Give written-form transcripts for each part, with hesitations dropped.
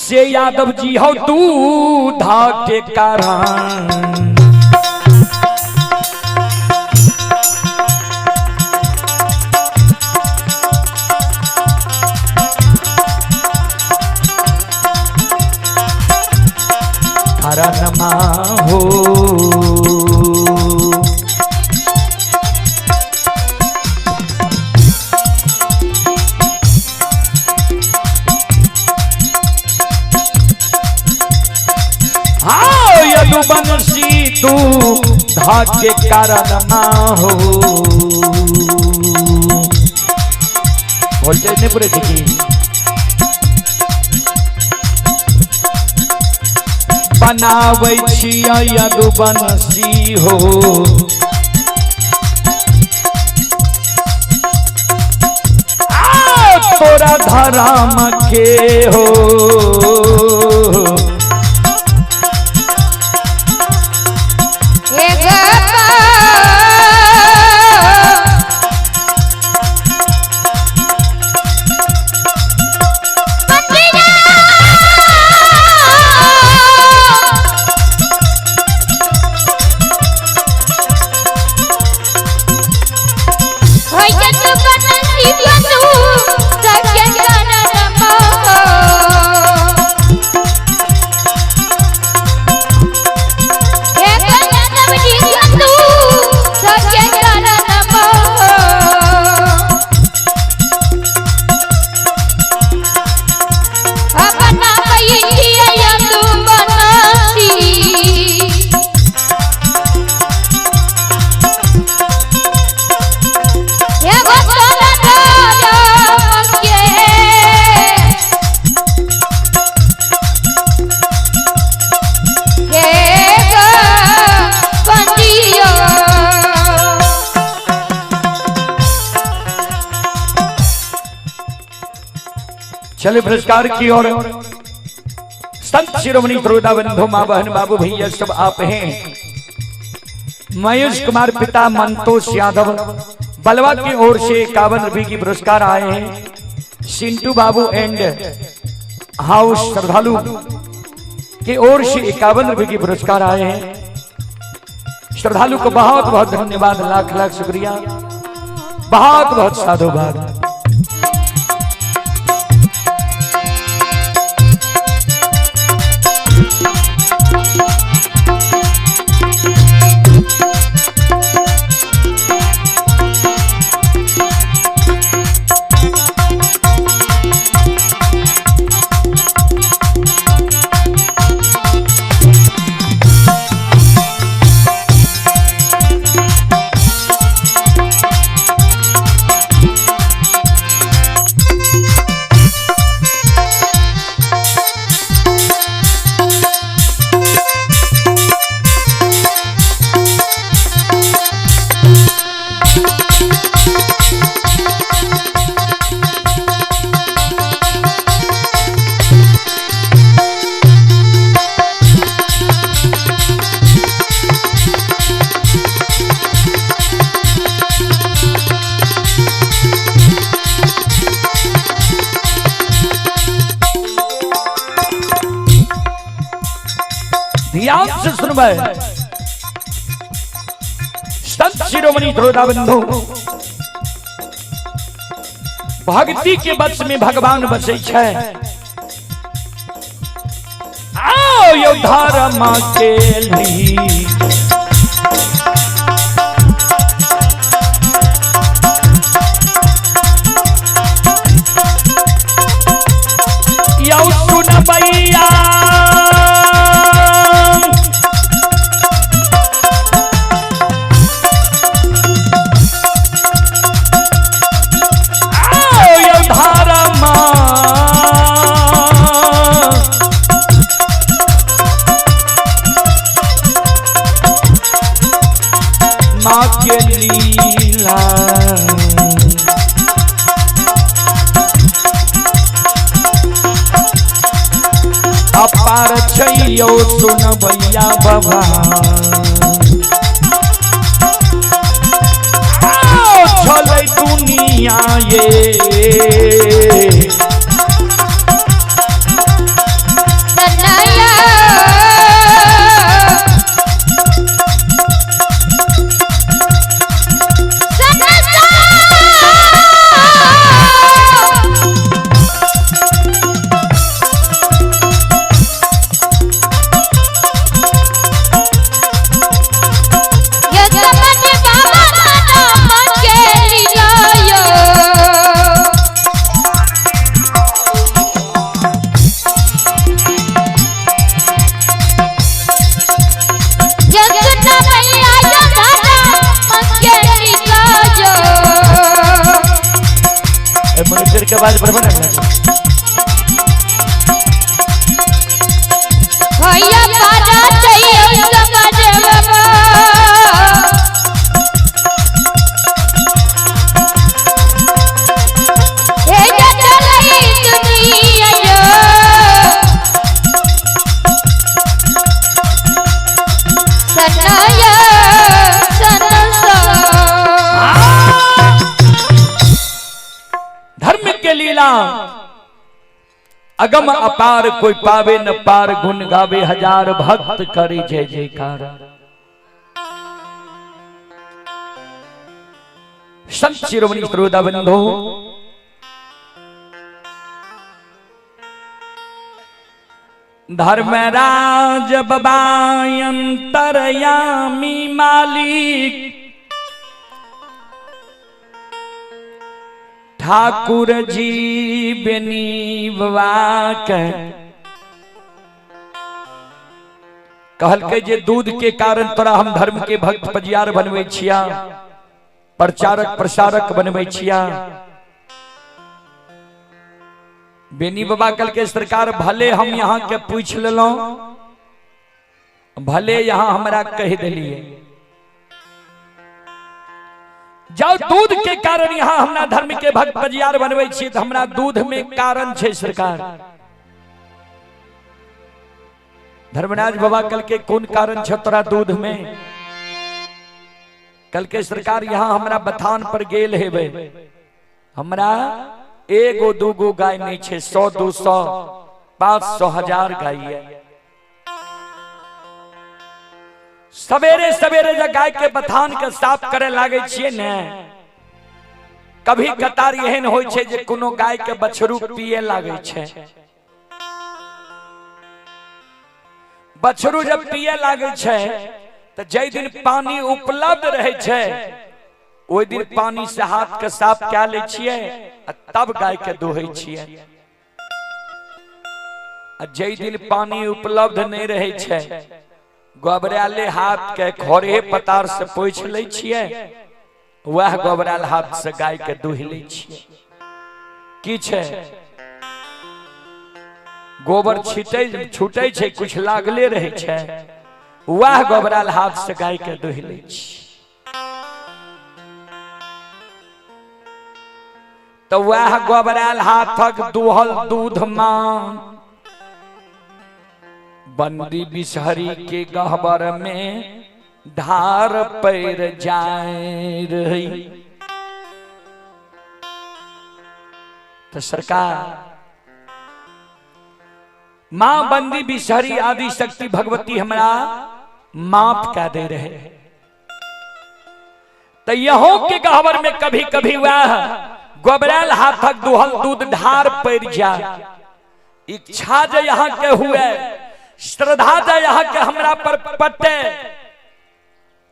से यादव जी हो दूधा के कारण। कारण माँ हो यदुवंशी तू धाके कारण माँ हो। वोल्टेज नहीं पूरे थी बनाबै छियै यदुवंशी हो। तोरा धर्म के हो चले पुरस्कार की ओर। संत शिरोमणि श्रोता बंधु माँ बहन बाबू भैया सब आप हैं। महेश कुमार पिता मंतोष यादव बलवा की ओर से 51 रुपए की पुरस्कार आए हैं। सिंटू बाबू एंड हाउस श्रद्धालु की ओर से 51 रुपए की पुरस्कार आए हैं। श्रद्धालु को बहुत बहुत धन्यवाद, लाख लाख शुक्रिया, बहुत बहुत साधुवाद। ध्यान से सुनबै संत शिरोमणि श्रोता बंधु, भक्ति के वश में भगवान बसै छै। आओ यो धर्म के लिए यौ सुनबैया के लीला अपार छैयो सुनबैया बाबा। छलै दुनिया ये के आवाज बराबर है। भैया पारा चाहिए समाज बाबा। हे चलई दुनिया यो सनाया सनसा। धर्म के लीला अगम अपार, कोई पावे न पार, गुण गावे हजार भक्त करे जय जयकार। संत शिरोमणि श्रोता बंधु, धर्मराज बाबा अंतरयामी मालिक, ठाकुर जी बेनी बाबा के कहलकै जे दूध के कारण तोरा हम धर्म के भक्त पजियार बनबै छिया, प्रचारक प्रसारक बनबै छिया। बेनी बाबा कहलकै सरकार भले हम यहाँ के पूछ लेलहुं, भले यहाँ हमरा कह देलिए, जाओ दूध के कारण यहाँ हमरा धर्म के भक्त पजियार बनबै छी, तो हमरा दूध में कारण छै सरकार। धर्मराज बाबा कहलकै कोन कारण छै तोरा दूध में? कहलकै सरकार यहाँ हमरा बथान पर गेल हेबै, हमरा एगो दूगो गाय नहीं छै, 100 200 500 1000 गाय है। सवेरे सवेरे जब गाय के बथान के साफ करे लागे छियै ने, कभी कतार एहन होइ छै जे कोनो गाय के बछरू पिए लागे छै। बछरू जब पिए लागे छै तो जै दिन पानी उपलब्ध रहे छै ओहि दिन पानी से हाथ के साफ कए लै छियै आ तब गाय के दोहै छियै। आ जै दिन पानी उपलब्ध नहीं रहे छै, गोबराले हाथ के खरे पतार से पोछि लै छियै, वह गोबराल हाथ से गाय के दुहि लै छियै। की छै गोबर छिटै छूटै छै, कुछ लागले रहै छै, वह गोबराल हाथ से गाय के दुहि लै छियै। तो वह गोबराल हाथक दुहल दूध मां बंदी बिसहरी के गहबर में धार पैर जाए रही। तो सरकार मां बंदी बिसहरी आदि शक्ति भगवती हमरा माफ कह दे रहे। तो यहो के गहबर में कभी कभी वह गोबराल हाथक दुहल दूध ढार पैर जा। इच्छा जो यहाँ के हुए, श्रद्धा जे यहाँ के हमरा पर पटे,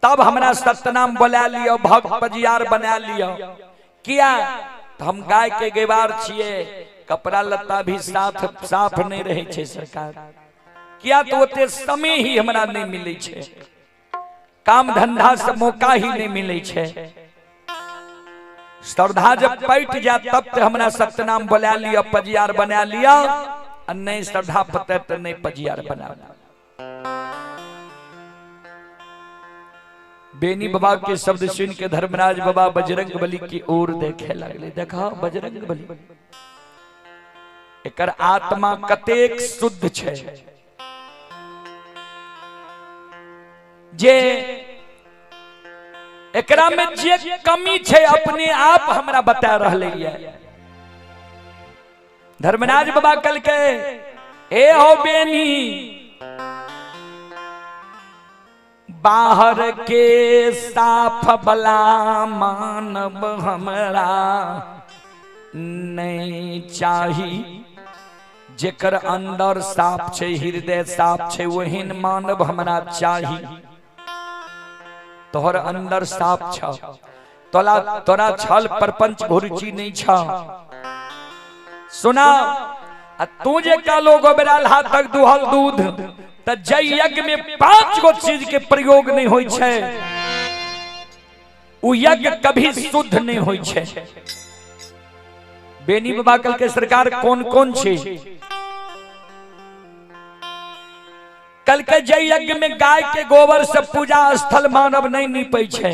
तब हमरा सतनाम बोला लियो, भक्त पजियार बना लियो। किया तो हम गाय के गेवार छिए, कपड़ा लत्ता भी साफ साफ नहीं रहे छे सरकार। किया तो ओते समय ही हमरा नहीं मिले छे, काम धंधा से मौका ही नहीं मिले छे। श्रद्धा जब पट जा तब तो हमरा सतनाम बोला लियो, पजियार बना लियो, नहीं श्रद्धा पते तो नहीं पजियार बना। बेनी बाबा के शब्द सुन के धर्मराज बाबा बजरंग बली की ओर देखे लगले। देखा बजरंग बली, एकर आत्मा कतेक शुद्ध छे जे एकरा में जे कमी छे अपने आप हमरा बता रहले है। धर्मराज बाबा कल के ए हो बेनी, बाहर के साफ बला मानव हमरा नहीं चाही, जेकर अंदर साफ छे, हृदय साफ छे, वहीन मानव हमरा चाही। तोहर अंदर साफ छ, तोला तोरा छल प्रपंच घुरुचि नहीं छ। सुना तू जे कालो गोबराल हाथ तक दुहल दूध, त जय यज्ञ में 5 गो चीज के प्रयोग नहीं होई छे, उ यज्ञ कभी शुद्ध नहीं होई छे। बेनी बाबा कल के सरकार कौन कौन छे? कल के जय यज्ञ में गाय के गोबर से पूजा स्थल मानव नहीं नीपै छे।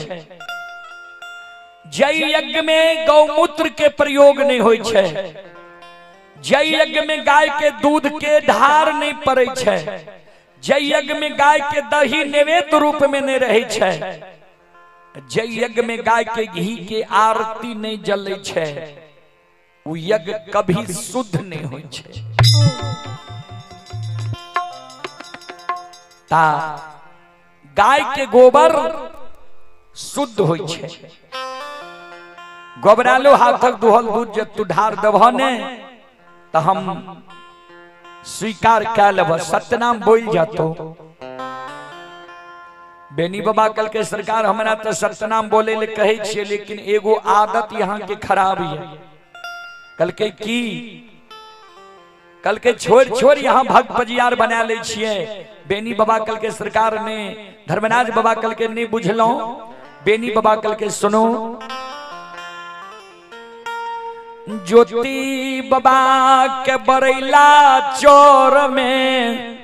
जय यज्ञ में गौमूत्र के प्रयोग नहीं होय छे। जय यज्ञ में गाय के दूध के ढार नहीं पड़े छे। जय यज्ञ में गाय के दही नैवेद्य रूप में नहीं रहे छे। जय यज्ञ में गाय के घी के आरती नहीं जले छे। उ यज्ञ कभी शुद्ध नहीं होय छे। ता गाय के गोबर शुद्ध होय छे। गोबरालो हाथक दुहल दूध जे तू ढार देबह ने त हम स्वीकार कै लेब, सत्यनाम बोल जातो। बेनी बाबा कल के सरकार हमरा तो सत्यनाम बोले ले कहै छियै, लेकिन एगो आदत यहाँ के खराब है। कल के की कल के छोड़ छोड़ यहाँ भक्त बजियार बना ले छियै। बेनी बाबा कल के सरकार ने धर्मराज बाबा कल के नहीं बुझलौ। बेनी बाबा कल के सुनो, ज्योति बाबा के बरैला चोर में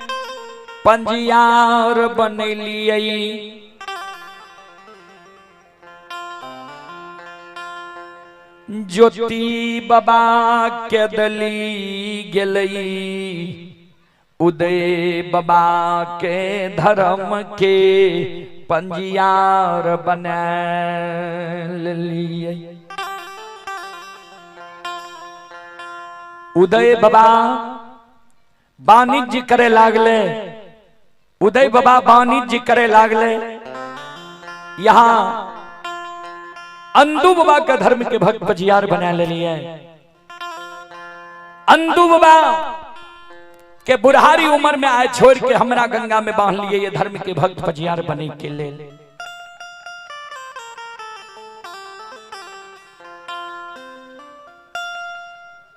पंजियार बनेलियै। ज्योति बाबा के दली गेलई उदय बाबा के धर्म के पंजियार बना लियै। उदय बाबा वाणिज्य करे लागले। उदय बाबा वाणिज्य करे लागले। यहाँ अंदू बाबा के धर्म के भक्त बजियार बना लिए। अंदू बाबा के बुढ़ारी उम्र में आए छोड़ के हमरा गंगा में बांध लिए ये धर्म के भक्त बजियार बने के ले।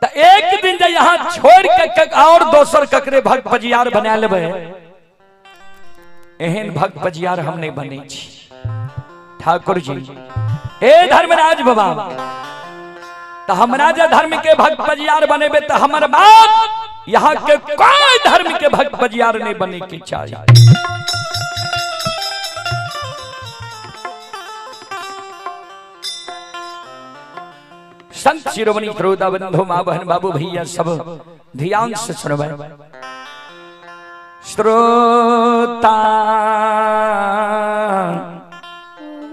तो एक दिन जब यहाँ छोड़ के और दोसर ककरे भक्त बजियार बना लेबै, एहन भक्त बजियार हम नहीं बने छी। ठाकुर जी हे धर्मराज बाबा, तो हमरा जे धर्म के भक्त बजियार बनेबे तो हमर बात यहाँ के कोई धर्म के भक्त बजियार नहीं बने के चाहिए। संत शिरोमणि श्रोता बंधु माँ बहन बाबू भैया सब ध्यान से सुनबे। श्रोता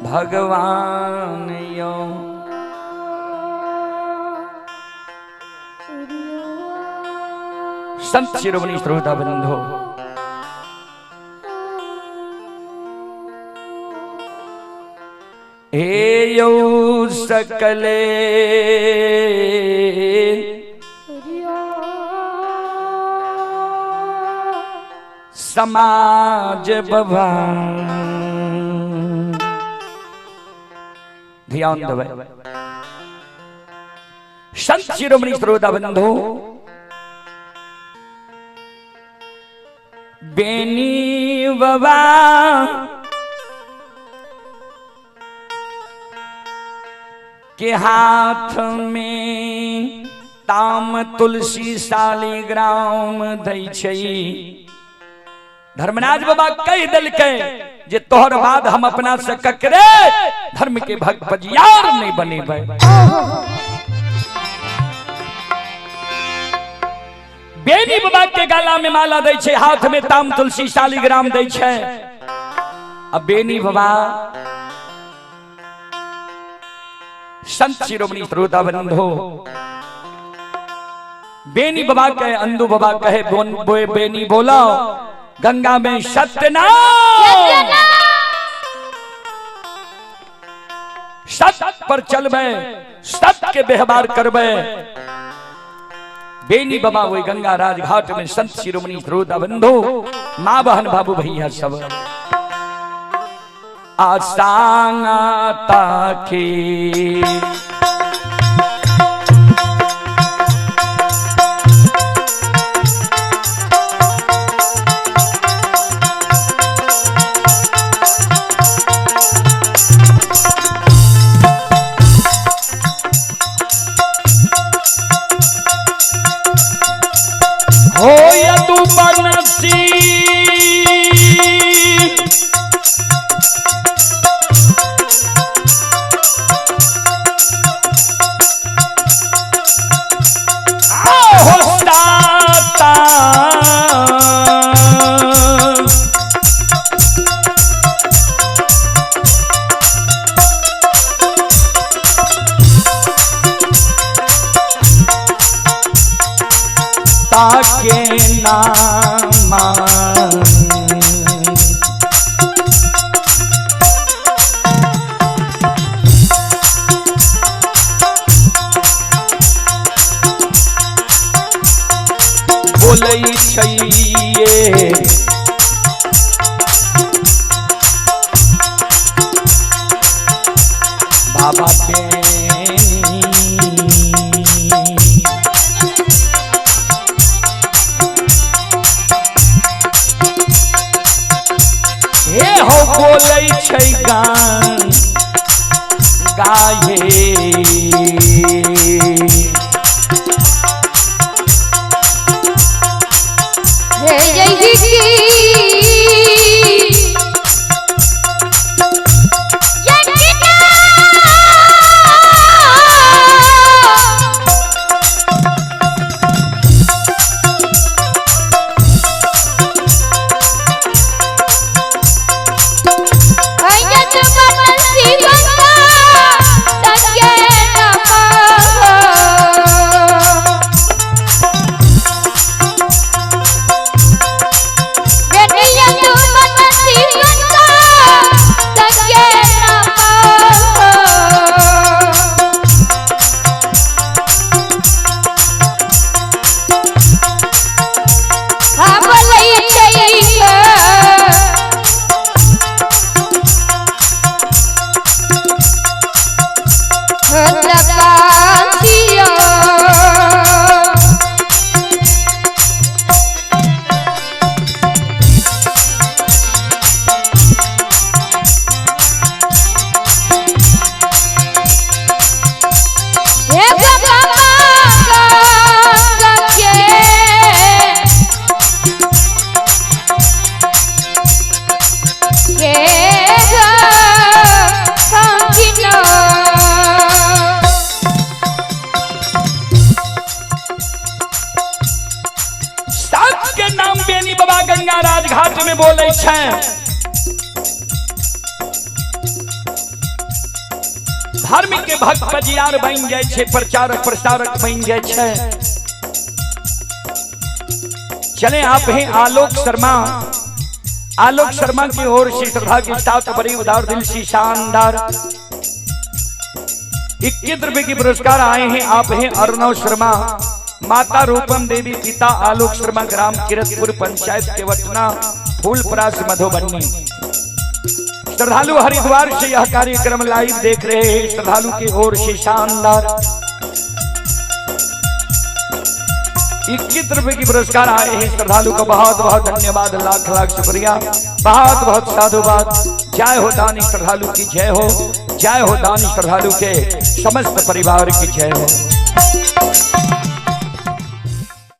भगवान यो संत शिरोमणि श्रोता बंधु हे यो सकले समाज बाबा ध्यान देबै। संत शिरोमणि श्रोता बंधु बेनी बाबा के हाथ में ताम तुलसी शालिग्राम दै छै। धर्मराज बाबा कह दिलकै जे तोहर बाद हम अपना से ककरे धर्म के भक्त बजियार नहीं बनेबै। बेनी बाबा के गला में माला दै छै, हाथ में ताम तुलसी शालिग्राम दै छै। अब बेनी बाबा संत शिरोमणि श्रोता बंधु बेनी बाबा कहे अंदू बाबा कहे बेनी बोला गंगा में सत्यनाम सत्य पर चलबे, सत्य के व्यवहार करबे। बेनी बाबा वही गंगा राजघाट में संत शिरोमणि श्रोता बंधु माँ बहन बाबू भैया सब आसांगा ताके हो दाता। ताके नामा बोलै छैये बाबा बेनी। हे हो बोलै छै गान गाये। हे यही की यज्ञ अयत बन शिवता तके नमः। वेनियत बन शिवता तके नमः। हा बोलै छै लगा। हे बाबा के सात के नाम बेनी बाबा गंगा राजघाट में बोलै छै। धर्म के भक्त बजियार बन जाइ छै, प्रचारक प्रसारक बन जाइ छै। चले आप हैं आलोक शर्मा। आलोक शर्मा की ओर से श्रद्धा के साथ बड़ी उदार दिल से शानदार 21 रुपए की पुरस्कार आए हैं। आप हैं अर्णव शर्मा, माता रूपम देवी, पिता आलोक शर्मा, ग्राम किरतपुर, पंचायत केवटना, फूलपरास, मधुबनी। श्रद्धालु हरिद्वार से यह कार्यक्रम लाइव देख रहे हैं। श्रद्धालु की ओर से शानदार 21 रुपए की पुरस्कार आए हैं। श्रद्धालु को बहुत बहुत धन्यवाद, लाख लाख शुक्रिया, बहुत बहुत साधुवाद। जय हो दानी श्रद्धालु की जय हो, जय हो दानी श्रद्धालु के समस्त परिवार की जय हो।